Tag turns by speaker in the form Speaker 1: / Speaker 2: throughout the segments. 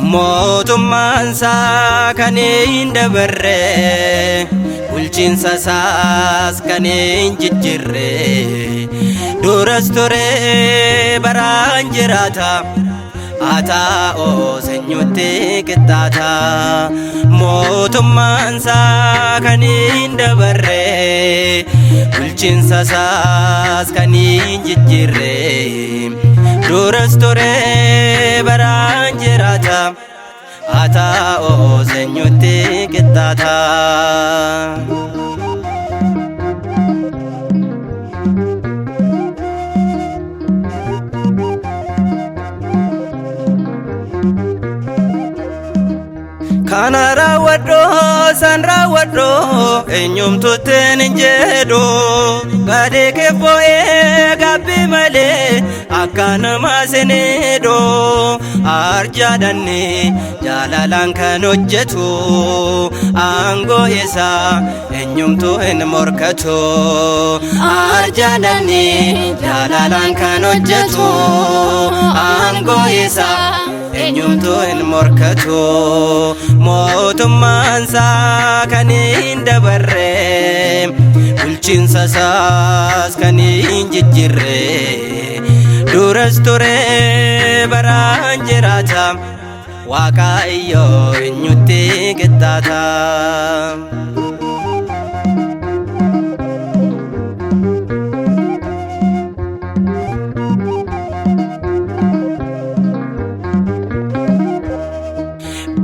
Speaker 1: Mootummaan isaa kan hin dabarre, bulchiinsa isaas kan hin jijjiirre, duras ture baraan jiraata, haa ta'u sanyuutti qixxaata. Mootummaan isaa kan hin dabarre, bulchiinsa isaas kan hin jijjiirre, duras ture baraan jiraata, haa ta'u sanyuutti qixxaata. Kana raawwadhu, san raawwadhu, eenyumtuuttiin hin jedhu, badii kee boo'ee gaabbii malee akka namaa sineedhu. Arjaadhanni jaalalaan kan hojjetu, aangoo isaa eenyumtuu hin morkatu. Arjaadhanni jaalalaan kan hojjetu, aangoo isaa eenyumtuu hin morkatu. Mootummaan isaa kan hin dabarre, bulchiinsa isaas kan hin jijjiirre, duras ture baraan jiraata, Waaqayyo eenyutti qixxaata?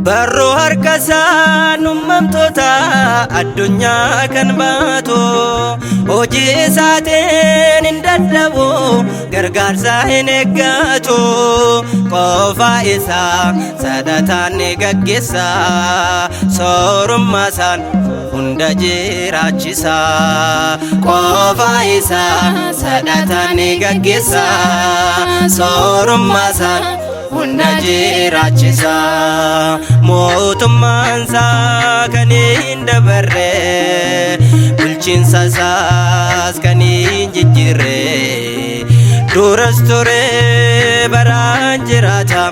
Speaker 1: Barruu harka isaan uumamtoota addunyaa kan baatu, hojii isaatiin hin dadhabu, gargaarsa hin eeggatu, qofa isaa sadataan ni gaggeessa, soorummaa isaan hunda jiraachisa. Qofa isaa sadataan ni gaggeessa, soorummaa isaan hunda jiraachisa. Mootummaan isaa kan hin dabarre, bulchiinsa isaas kan hin jijjiirre, duras ture baraan jiraata,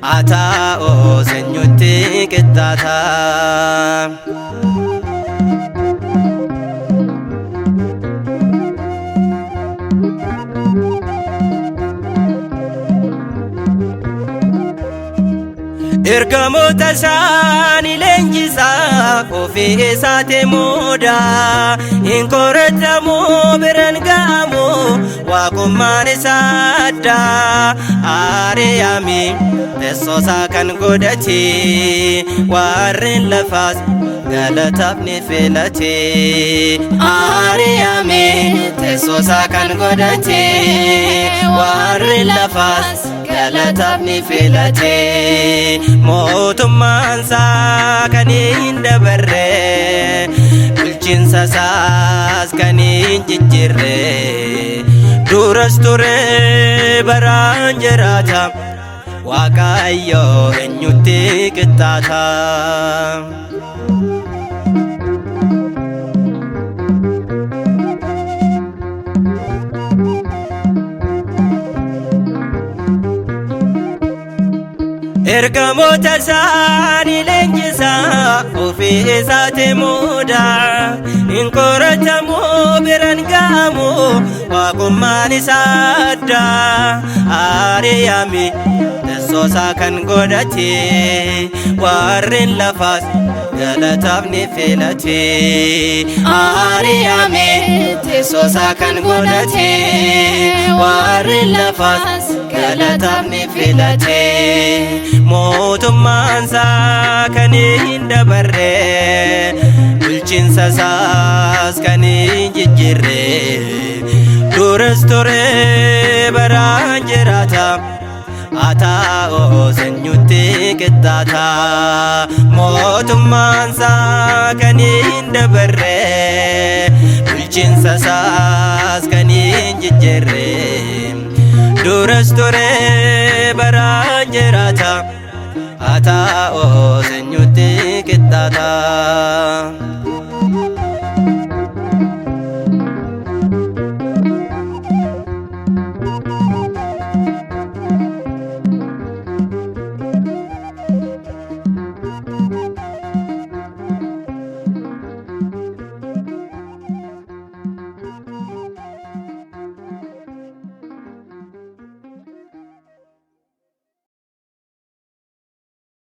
Speaker 1: haa ta'u sanyuutti qixxaata. Ergamoota isaanii leenjisaa, ofii isaati muudaa, hin qoratamu, biran ga'amu, waaqummaan isaa addaa. Aariyaami teessoosaa kan godhate, warreen lafaas galataaf ni filate. Aariyaami teessoosaa kan godhate, warreen lafaas galataaf ni filate. Mootummaan isaa kan hin dabarre, bulchiinsa isaas kan hin jijjiirre, duras ture baraan jiraata, Waaqayyo eenyutti qixxaata? Ergamoota isaanii leenjisaa, ofii isaati muudaa, hin qoratamu, biran ga'amu, waaqummaan isaa addaa. Aariyaami teessoosaa kan godhate, warreen lafaas galataaf ni filate. Aariyaami teessoosaa kan godhate, warreen lafaas galataaf ni filate. Mootummaan isaa kan hin dabarre, bulchiinsa isaas kan hin jijjiirre, duras ture baraan jiraata, haa ta'u sanyuutti qixxaata. Mootummaan isaa kan hin dabarre, bulchiinsa isaas kan hin jijjiirre. jijjiirre. Duras ture baraan jiraata, haa ta'us eenyutti qixxaata.